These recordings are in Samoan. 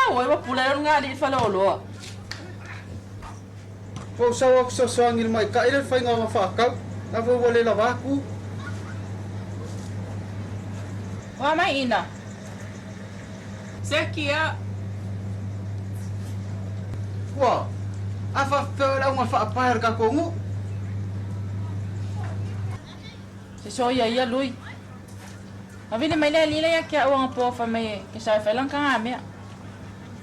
oe ua pule ai o alii i le faleoloa. Ua ou sau au fesoasoani i le maita'i lea i le faiga o faakau, la foi ua le lava atu. Ua mai ina. Se kia. Ua, a faapefea oe le auga faapae a le tatou nuu? Se soia ia Lui. Mavili mai le alii lea ia te a'u agapō fai mai e ke sao e fai lana tagamea.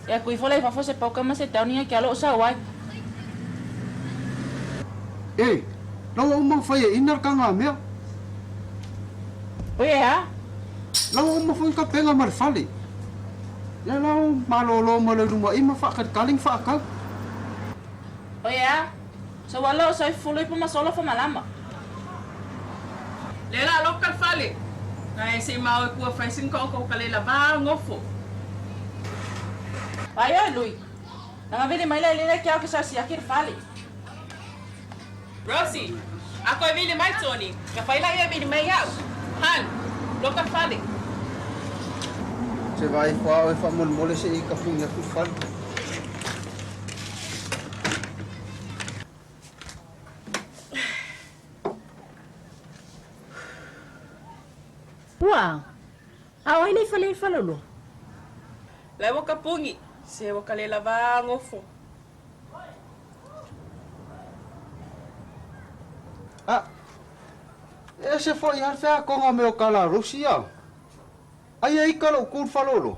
E aku ifo la i fafo se pauka ma se taoni ia ke alo o sau ai. E, la ua uma ona fai e Ina le tagamea. Oi e a? La ua uma foi ona tapena ma le fale. Lea la ua malolo ma le luma'i ma faatalitali ni faatau. Oi e a? Sa ua alo o sau i fulu ipo ma solo fa malama. Lea la loka le fale. Nai se i mao e kua fai sing ko ko ka le lava ngofo. Vai oi Lui. Nanga vili mai le lele ke au ke sa siaki le fale. Rosie, a koe vili mai Tony, ka fai la ia vili mai au. Han, loka fale. Se vai fo au e faamolemole se i kapuni atu le fale. Ua a o ai le i fale i Faleoloa? Lai ua kapugi, se ua ka le lava gofo. A, e ese foi a le feakoga me o kala Rosi a. Aia ika lou ku le Faleoloa.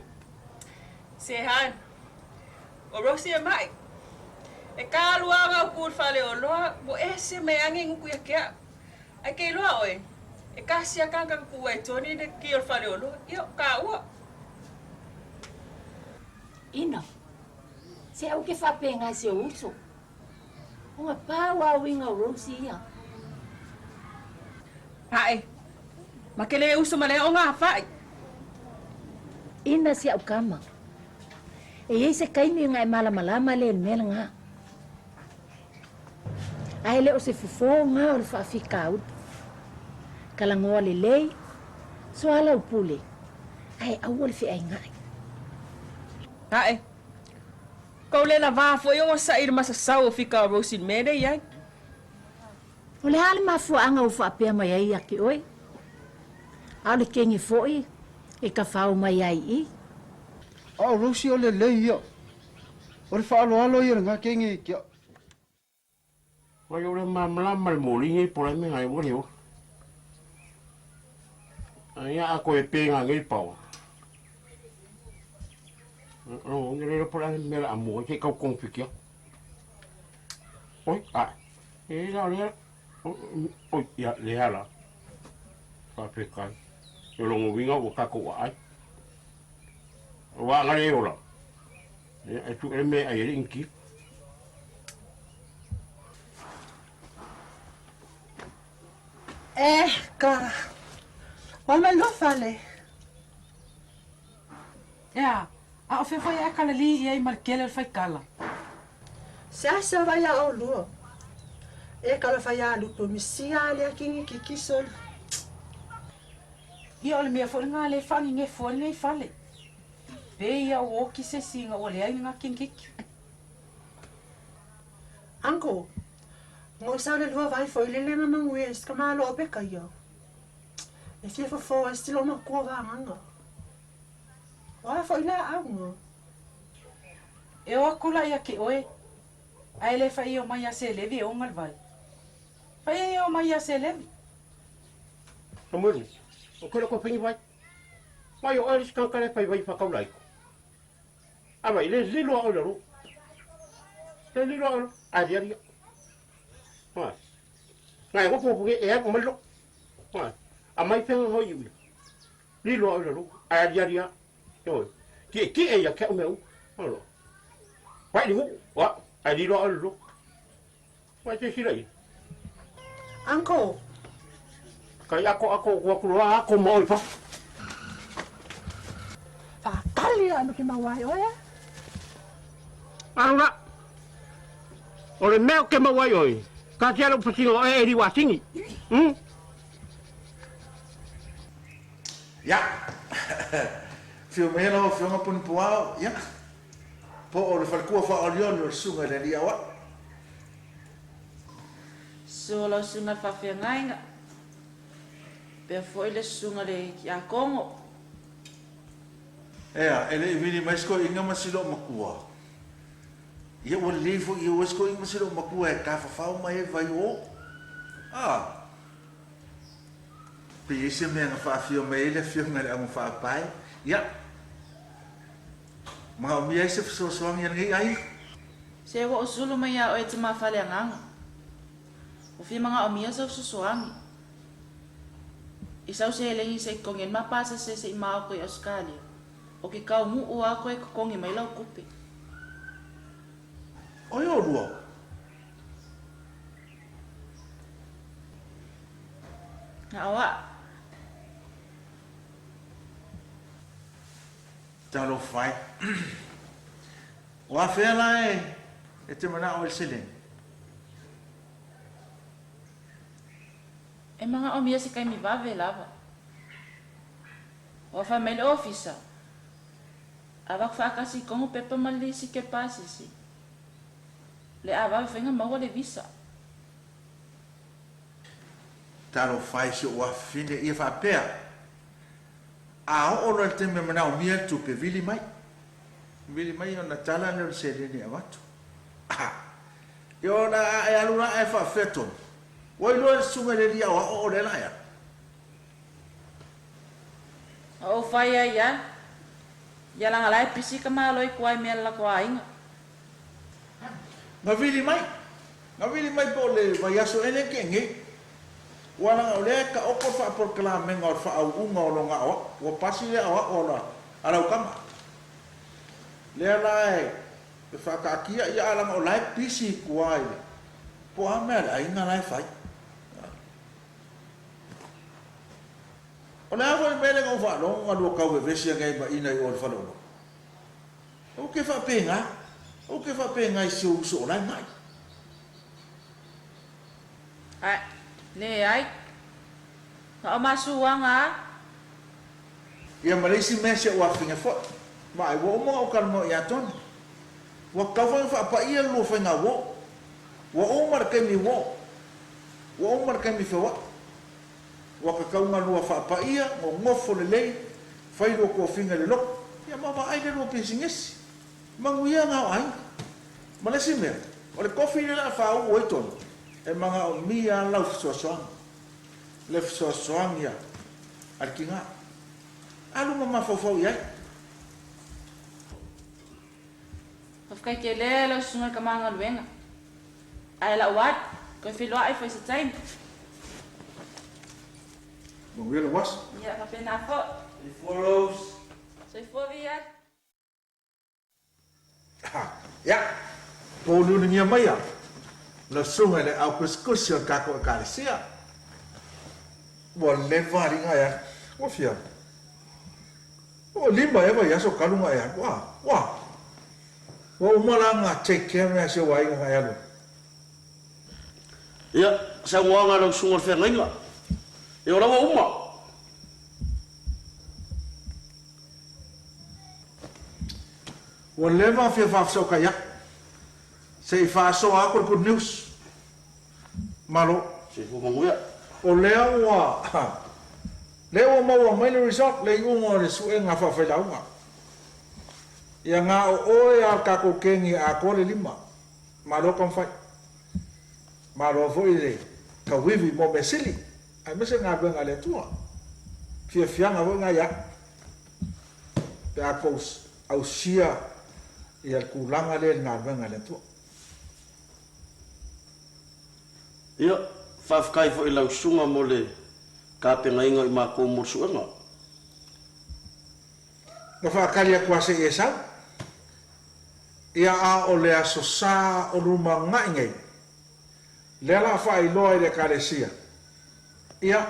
Se han, O Rosie e maʻi. E ka lua au ku le faleoloa, ua ese mai age nguku ia ke aʻu. Ai ke iloa ʻoe, e ka sia kanga ka ku ai Tony le ki o le faleoloa, ia o ka ua. Ina, se au ke faapegai se uso. O nga pau a uiga o Rosie ia. Ae, ma ke le uso ma le o nga faʻi. Ina si au kama. E i ai se taimi nga e malamalama le mea lena. Ae le o se fofo nga o le faafitauli. Talanoa lelei, soalaupule, ae aua le feaingaʻi. Ae, kou le lavā foi o saʻi le masasau o fika o Rosie le mea le iai. O le a le mafuaaga ua faapea mai ai ia te oe? A o le kegi foi e tafao mai ai i. A o Rosie o lelei ia. O le faaaloalo ia lena kegi i ke. Mai o le malamalama le moli nei po lai me ngai ua leo. Ai a ko e pe nga ngei pau. O ngi le po lai me la amu ke kau kong fikia. Oi, a. E la le oi ia le ala. Fa pe kai. E longo winga ua kako ai. Wa ngare ola. E tu e me ai e inki. Eh, ka. Wa mai loa fale. Ea, a o fea foi ae kalali i ai ma le kele o le faikala. Seasea vai a olua. E kala fai a lupo misia le akingi kiki soli. Ia o le mea foi lena le faangegefua ai lenei fale. Pe ia ua oki se isi ina ua leai lena kingiki. Uncle, ngo sa le lua vai foi le lenga manguia is ka malo o beka ia. E fia fofo ai si lo makua vaganga. Oa foi la auga. E o aku la ia ke oe, ae le fai o mai ia se levi e oga le vai. Fai e o mai ia se levi. Samuelu, o ke loko whengi vai. Mai o Alice ka kare whai vai whakau laiko. A vai, le lilo a ola ro. Le lilo a ola, a ria ria. Ha. Ngai ngo po e a mai lo. Ha. A mai whenga hoi iu. Lilo a ola ro, a ria ria. Oi. Ki ki e ia ke o meu. Alo. Vai li hu, wa, a lilo a ola ro. Wai te sila ia. Uncle. Kai ako ako ko aku loa ako ma oi fa. Whakatali anu ki mauai oe. Alo la. O le mea o ke mauai oi. Ka tia lau patinga o e e liwa singi. Ia. Afio mai lau Afioga Punipuao. Ia. Po o le faletua faaolioli o le susuga i le alii aoao. Susu o lau susuga i le faafeagaiga, pea foi le susuga i le tiakono. Ea, e le i vili mai si toeaina ma si loomatua. Ia ua lelei foi ia ua si toeaina ma si loomatua e tafafao mai ai vai o. A! Pe i ai se mea na faafio mai ai le afioga i le augafaapae, ia, manaomia ai se fesoasoani a lenei aiga. Se ua ou sulu mai ia oe tama faleagaga. Ua fia manaomia sau fesoasoani. I sau seleni se i totogi ai le ma pasese se i maoto i Ausetalia, o ke taunuu a toe totogi mai lau tupe. Oi olua. Na o a'u. Talofa e. O afea la e te mana'o ai le seleni? E manaomia se taimi vave lava. Ua fai mai le ofisa, Avatu faatasi i tonu pepa ma le lisiti o le pasese. Le a vave foi na maua le visa. Talofa e si ou afafine ia faapea, A oo loa i le taimi e manaomia le tupe, vili mai. Vili mai ona tala lea o le seleni e avatu. Aha! Ia o le a e alu la ae faafefea tonu? Ua iloa e le susuga i le alii aoao o lea la e alu. Na ou fai ai ia, ia laga la e pisi ka malo i tua i mea le latou aiga. Na vili mai, na vili mai po o le vaiaso ea lea na tea nei. Ua laga o lea e taoto le faapolokalamega o le faaauuga o lona aoao. Ua pasi le aoao a lau tama. Lea la e faataatia, ia a laga o la e pisi i tua i le, po o a mea a le aiga la e fai. O le a foi le mea lea na ou faalogo na lua tau vevesi ane ai ma Ina i o i le faleoloa? Ou te faapena, ou te faapena i si ou uso o la e ma'i. Ae, leai. Na o masuaga a. Ia ma le isi mea si ou afine foi. Ma ai ua uma ona ou talanoa ia Tony. Ua tatau foi ona faapaia le lua faiga uo. Ua uma le taimi uo. Ua uma le taimi feoai. Ua tatau ona lua faapaia, nonofo lelei, fai lua tofiga i le lotu, ia ma vaai le lua pisinisi. Manuia na o aiga. Ma le isi mea, o le tofi lea o le a faauu ai Tony, e manaomia lava lau fesoasoani, le fesoasoani a le tina. Alu ma mafaufau i ai. Faafetai tele lau susuga i le tama galuega. Ae lau atu, toe feiloai foi se taimi. Manuia lou aso. Ia, faapena foi. Soifua Rose. Soifua Viali. Ia, pōliuligia maia lau susuga i le aukusikusi o le tatou Ekalesia. Ua leva alii na e alu. Ua fia? Ua lima ea vaiaso talu na e alu. Ua, ua. Ua uma la na take care mea a si ou aiga na e alu ai. Ia, saunoaga a lau susuga o le feagaiga. Ia, o la ua uma. Ua leva ona fia faafesootai atu. Se i faasoa atu le good news. Malo. Soifua manuia. O lea ua lea ua maua mai le result, le iuga o le suega faafailauga. Ia na o oe a le tatou kegi e atoa le lima. Malo taumafai. Malo foi le tauivi mo mea sili aemaise le galuega a le Atua. Fiafiaga foi na ia pe a tou ausia ia le tulaga lea i le galuega a le Atua. Ia, faafetai foi i lau susuga mo le tapenaina o i matou mo le suega. Na faatali atu lava se i e sau. Ia a o le Aso Sa o lumanai nei, lea la a faailoa i le Ekalesia, ia,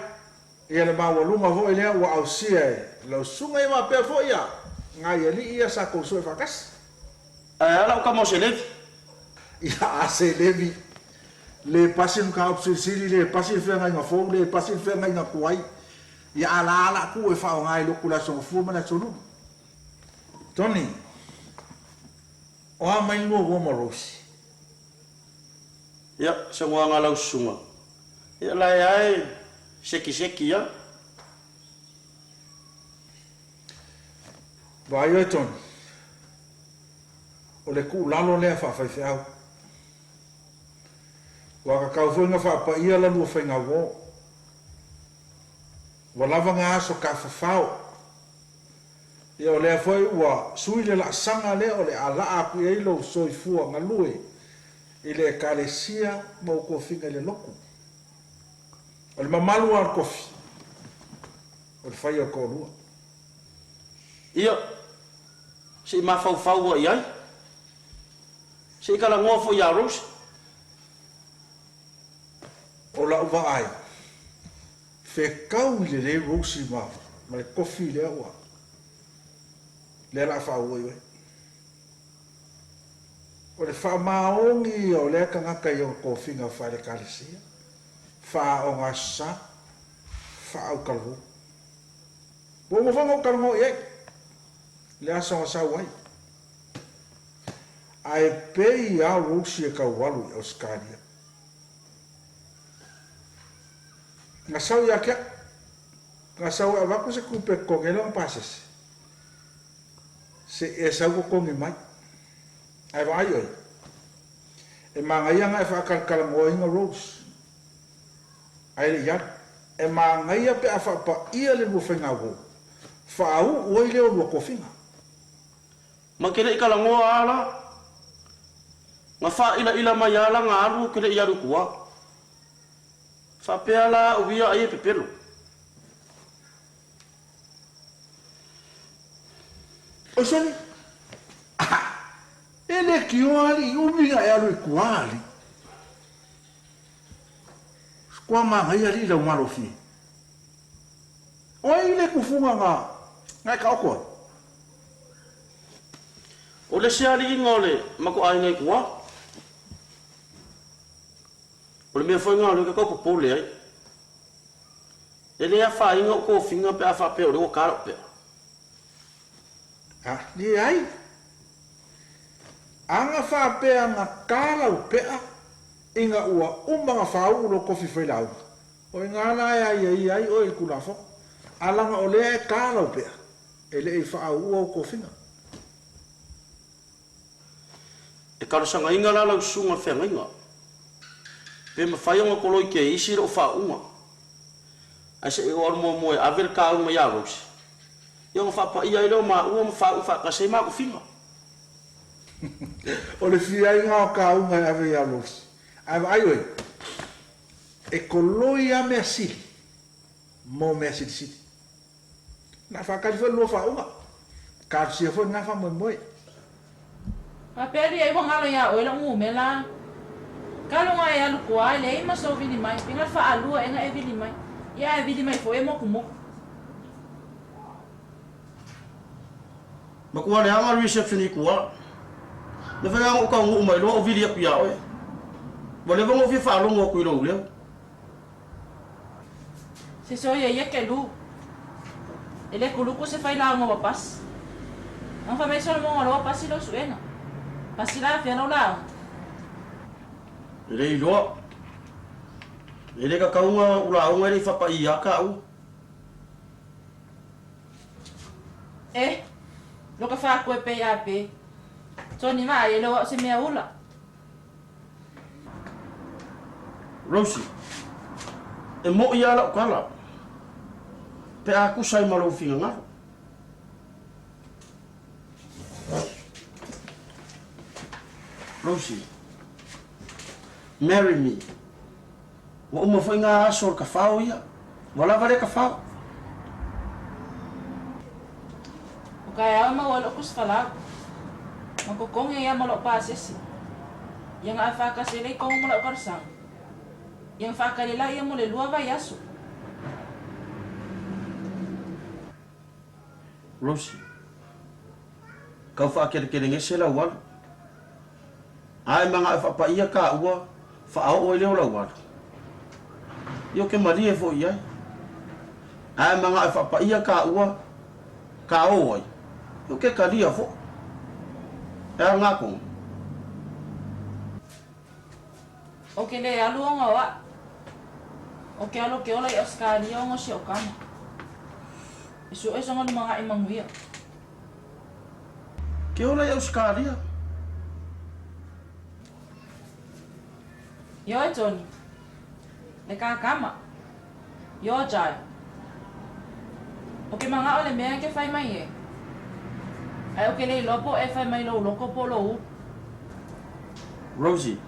ia le maualuga foi lea ua ausia e lau susuga ia faapea foi a nai alii ia sa tou sue faatasi. Ae a lau tama o Selevi? Ia a Selevi, le pasi le mataupu silisili, le pasi le feagaiga fou, le pasi le feagaiga tuai, ia a la ala atu e faaaoga i lotu i le Aso Gafua ma le Aso Lulu. Tony. O a mai lua uo ma Rosie? Ia, saunoaga a lau susuga. Ia, la e lava e sekiseki lava. Vaai oe Tony, o le kuulalo lea faafaifeau. Ua kakau foi nga faapaia la lua faiga uo. Ua lava nga aso kafafao. Ia o lea foi ua sui le laasaga lea o le a laa aku i ai lou soifua galue i le Ekalesia ma ou tofiga i le lotu. O le mamalu lava o le tofi, o le faia o le toalua. Ia, se i mafaufau ai i ai. Se i talanoa foi ia Rose. O lau vaai, fekau i lelei Rose ma ma le tofi lea ua lea la a faauu ai oe. O le faamaoni ia o lea tagata i ona tofiga faale-Ekalesia, faa-aoga Aso Sa, faa-autalavou. Ua uma foi ona ou talanoa i ai i le aso na sau ai. Ae pei lava Rose e tau alu i Ausetalia. Na sau ia te au. Na sau e avatu se tupe e totogi ai lona pasese. Seʻi e sau totogi mai. Ae vaai oe, e manaia na e faatalatalanoaina Rose. Ae le i alu. E manaia pe a faapaia le lua faigauou, faauu ai lea o lua tofiga. Ma ke leʻi talanoa a la, na faailaila mai a la na alu ke leʻi alu i tua. Faapea la aʻu ia ai e pepelo. Oi sole! Aha! E le kioa alii umi na e alu i tua alii. Kua manaia alii lau malofie. O ai le tufuga na na e taoto ai? O le isi aliiga o le matou aiga i tua, o le mea foi lena o lea ou te tau popole ai. E le afaina ou tofiga pe a faapea o lea ua ta lou pea. A, leai. Aga faapea na ta lau pea ina ua uma na faauu lou tofi failauga. O i ina la e aiaia ai oe i le Tulafono. A laga o lea e ta lau pea, e le i faauu au tofiga. E talosagaina la lau susuga feagaiga, pe mafai ona koloi ke isi lou faauuga, ae se i ou alu muamua e ave le kauga ia Rose, ia ona faapaia ai lea o maua ma faauu faatasi ai ma tofiga. O le fiaiga o kauga e ave ia Rose. Ae vaai oe, e koloi lava mea sili mo mea silisili. Na faatali foi le lua faauuga. Talosia foi lena faamoemoe. Faapea lia ai ua galo ia oe lou numela. Kalo nga e alu kua e leai ma sou vili mai, pe nga faalua ea nga e vili mai. Ia ae vili mai foi e mokumoku. Matua leaga le reception i tua. Na fai lava ona ou taunuu mai loa ou vili atu ia oe. Ua leva ona ou fia faalogo atu i lou leo. Se soia ia ke lu. E le kuluku se fai lauga ua pasi. Ang fai mai Solomoga loa pasi lou suega. Pasi la afea lau lauga. E le iloa. E le kakauga u lauga e le i fapaia ka u. E, lo ka fakoe pei a pe. Tony vaai e le o au se mea ula. Rosie, E moʻi lava lau tala pe a tusa ai ma lou finagalo. Rosie, Marry me. Ua uma foi ngā aso o le kafao ia. Ua lava lea kafao. O kaeao e maua ai loʻu kusifalau. Ma kokogi ia ma loʻu pasese. Ia nga faakasi ai le ikogo ma loʻu kalosaga. Ia nga faakali la ia mo le lua vaiaso. Rosie, Kau faakerekeregese lau alu. Ae manao e faapaia kāua faaoo ai lea o lau alu. Ia o ke malie foi i ai. Ae manao e faapaia kāua kāō ai. Ia o ke kalia foi. E a ngā konga. Ou te le alu ona o a'u. Ou te alu ou te ola i Ausetalia ona o si a'u tama. E su'e sona lumana'i manuia. Ke ola i Ausetalia. Ioe Tony. Le kakama. Io Jai. Ou te mana'o i le mea e te fai mai e. Ae ou te le iloa po o e fai mai i lou loto po o lou ulu. Rosie,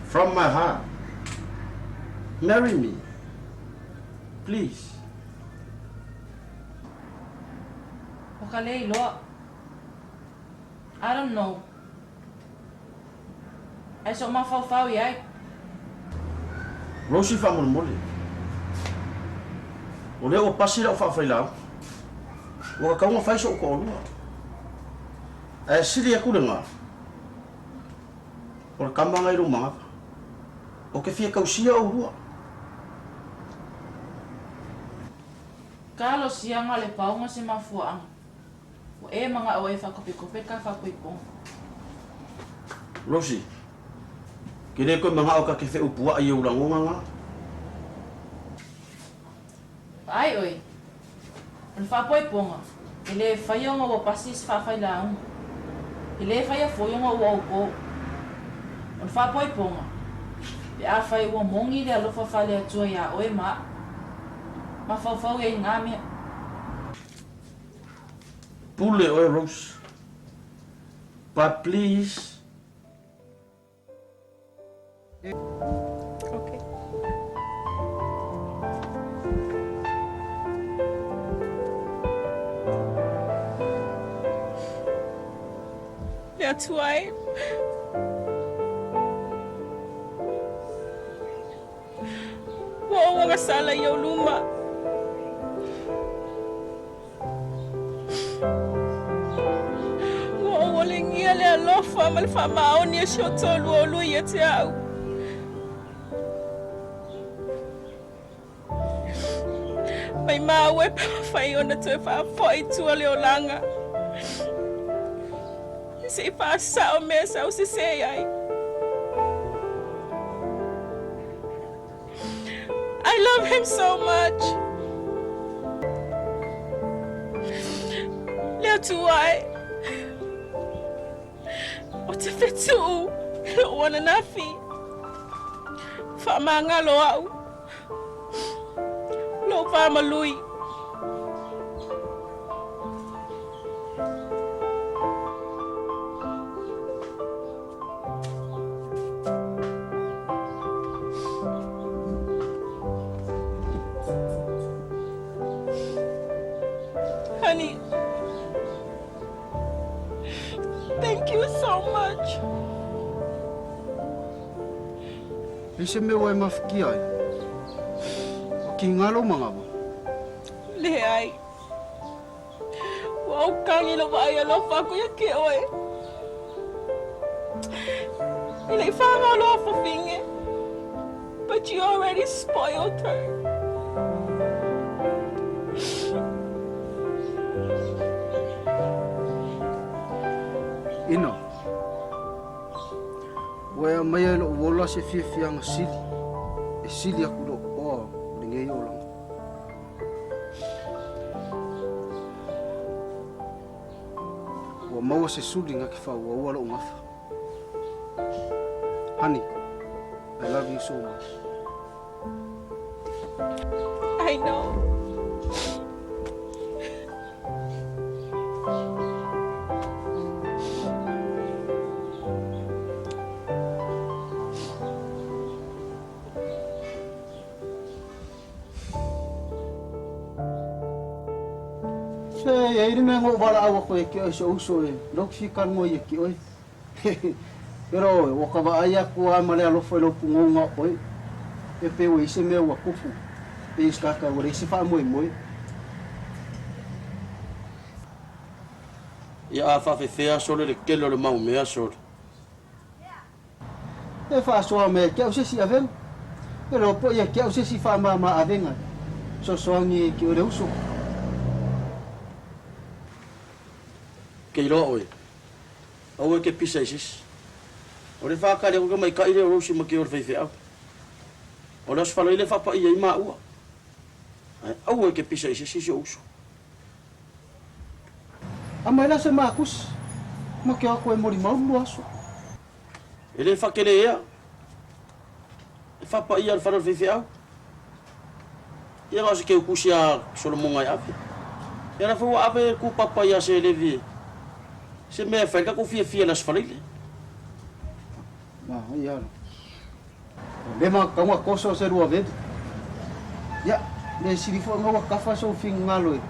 from my heart, marry me, please. O ka le iloa. I don't know. Ae se o mafaufau i ai. Rosie faamolemole. O lea ua pasi lau faafailau. Ua tatau ona fai so'u toalua. Ae sili atu lena, o le tama na i lou manava. Ou te fia tausia oulua. Talosia na le paoga se mafuaaga. Ua e mana'o e faakopekope le ta faapoipoga. Rosie, Ke le toe mana'o ta te feupua'i i ou lagona na. Vaai oe, o le faapoipoga, e le faia ona ua pasi se faafailaauga. E le faia foi ona ua outou. O le faapoipoga, pe afai ua moni le alofa faale-Atua iā oe ma a'u. Mafaufau i ai na mea. Pule oe Rose. But please. Okay. Le Atua e. Ua ou agasala i ou luma. Ua ou olegia le alofa ma le faamaoni o si o toalua olua ia te a'u. Maimau e pe mafai ona toe faafo'i i tua le olaga se i faasa'o mea sa ou sesē ai. I love him so much. Le Atua e, ou te fetu'u i lo'u ananafi, faamagalo a'u, lou faamalui. Honey, thank you so much. I se mea ua e mafikia ai, ua kiga lou manava? Leai. Ua ou kagi lou vaai alofa aku ia te oe. E le i whanau loa fafine. But you already spoiled her. Ina, ua e aumaia i lou ola se fiafiaga sili e sili aku i lou oa o lenei olaga. Ua maua se suli na ke faaauaua lou gafa. Honey, I love you so much. I know. Se, e ai le mea na ou valaau aku ai ki oe si ou uso e lou fia talanoa ia ki oe. Pero ua ka vaai aku a ma le alofa i lou pugouga o oe, e pei ua i ai se mea ua kupu, pei se kaka ua leai se faamoemoe. Ia a faafefea sole le tele o le mau mea sole. E faasoa mai ai ke au se isi avega. E loa poʻi ia ke au se isi faamāmā avega e soasoagi ai ke o le uso. Ke iloa ʻoe, aua e ke pisa i se isi. O le faakali aku ke maikaʻi lea o Rosie ma ke o le faifeau. O le Aso Faraile e faapaia ai maua. Ae aua e te pisa i se isi si ou uso. Aumai la se makusi ma ke o aku e molimau le lua aso. E le fakelea e faapaia le fale o le faifeau. Ia na o se keukusi a Solomoga e ave. Ia la foi ua ave le kupapa ia Selevi e se mea e fai le tatou fiafia i le Aso Faraile. Manaia la. Ua leva ona tau toso se lua veli. Ia, mea sili foi ona ua kafa sou finagalo e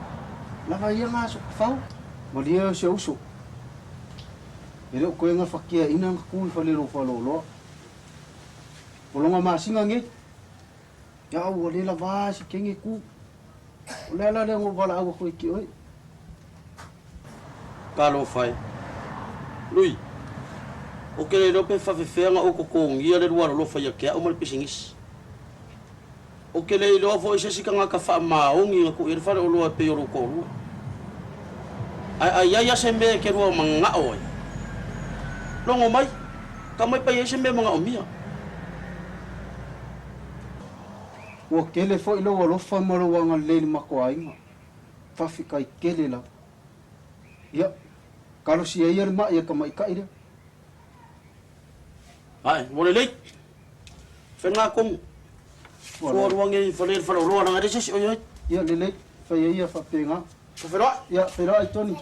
lava ia na aso tafao. Malie o si ou uso. E le o toe gafatiaina na tu i fale lou faleoloa. O lona masina nei, ia ua le lava se kenge tu. O le ala lea na ou valaau atu ai ki oe. Talofa e. Lui, ou te le iloa pe faafefea ona ou totogia le lua alolofa ia te a'u ma le pisinisi. Ou te le iloa foi se isi tagata faamaoni na tuu i ai le faleoloa e pei o lou toalua. Ae a i ai lava se mea e te lua manao ai, logo mai, tau mai pe i ai se mea e manaomia. Ua tele foi lou alofa ma lou agalelei i le matou aiga. Faafetai tele lava. Ia, talosia ia le ma'i a tamaitai lea. Ae, ua lelei. Fai tonu. Ua alu ane i fale le faleoloa leaga e leai se isi o i ai. Ia, lelei. Fai ai ia faapena. Ua feiloai. Ia, feiloai Tony.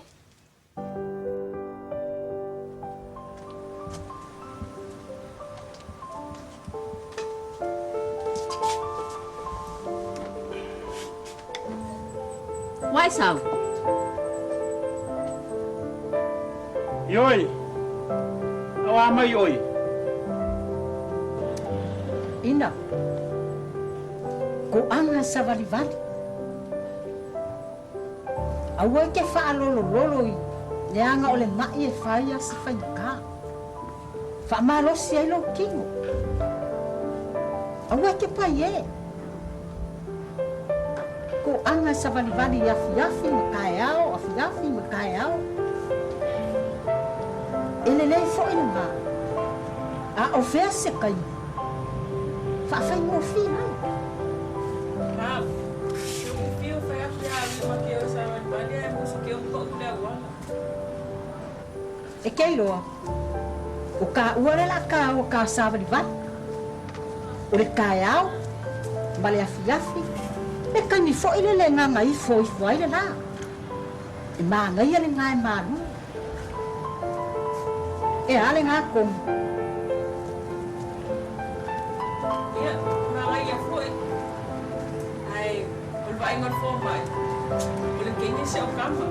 Ua e sau? Ioe, o a mai oe? Ina, koaga savalivali. Aua e te faalolololo i leaga o le maʻi e fai a se faigata. Faamalosi ai lou tino. Aua e te pai e. Koaga e savalivali i afiafi ma taeao, afiafi ma taeao. E lelei foi lena. A o fea se taimi, faafaigofie ai. Ma, se ou te fiu fai aku ia au ma ke o savalivali ae musu ke o koʻu le auala. E ke iloa, o ka ua le la ka o ka savalivali, o le taeao ma le afiafi, e taimi foi le le gaga ifo ifo ai le la. E manaia le gae malu. E a le ga komu. Ia, manaia foi. Ae, o le vaaiga o le fomai, o le kenge se o kama.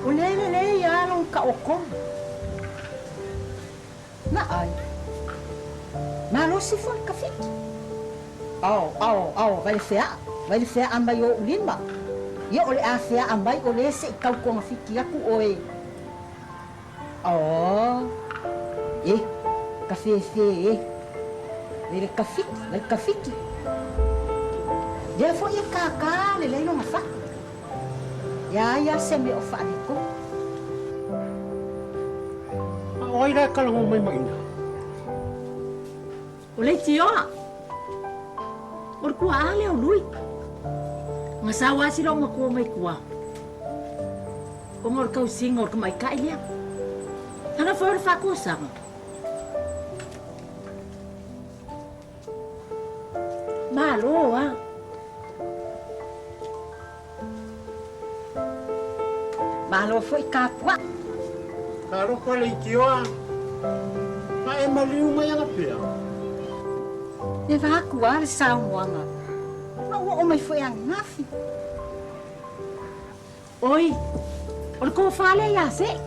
O le lelei a lou taotoga. Na ai. Malosi foi le tafiti. Ao, ao, ao, vai le feaa, vai le feaa mai o ou lima. Ia o le a feaa mai o le se i tau togafiti atu oe. Oh, e, kafefe e. Vai le tafiti, vai le tafiti. Lea foi e kākā lelei lona fatu. Ia ai a se mea o faaletonu. A o ai la e kalago mai ma ina? O Leitioa. O le kuaʻa lea o Lui. Na sau lava si loomatua mai tua. Ona o le tausiga o le tamaitai lea. Lana foi o le faatosaga. Malo a. Malo foi tapuaʻa. Talofa Leitioa, a e maliu mai anapea. E vaku a le saunoaga. Na ua oo mai foi ananafi. Oi, o le tofa lea ia Seʻi.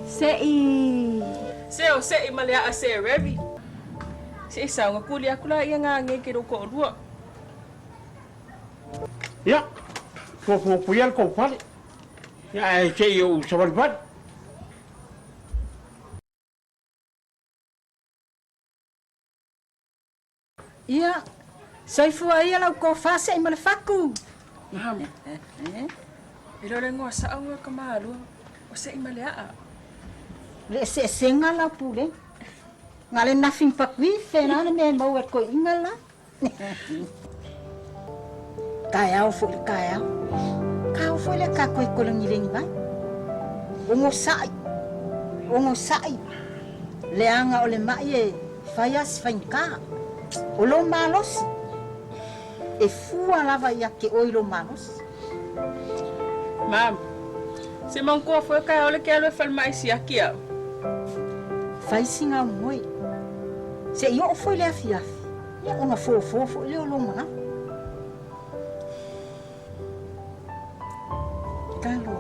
Seʻi. Se o Seʻi ma le aʻa se Revi. Se i sau kuli aku la ia ngā nge ke lou toʻalua. Ia, fuafuapuia le tou fale. Ia, ae se i ou savalivali. Ia, soifua ia lau tofa seʻi ma le fatu. Mama, e le o le igoa sao ia ka malua. O se'i ma le a'a. Le eseesega la o pulega. Na le nafi pakui fena le mea e maua e le toeaina la. Taeao fo'i le taeao. Kao foi le ka koe kologilegi mai. Ogosa'i, ogosa'i, leaga o le ma'i e fai a si faigata. O lou malosi, e fua lava ia te oe i lou malosi. Mam, se manatua foi taeao le ke alu e falemai siaki a'u. Fai sina aumoe. Se'i oo foi le afiafi, ia ona fofo fo'i lea o lou manao. Talo.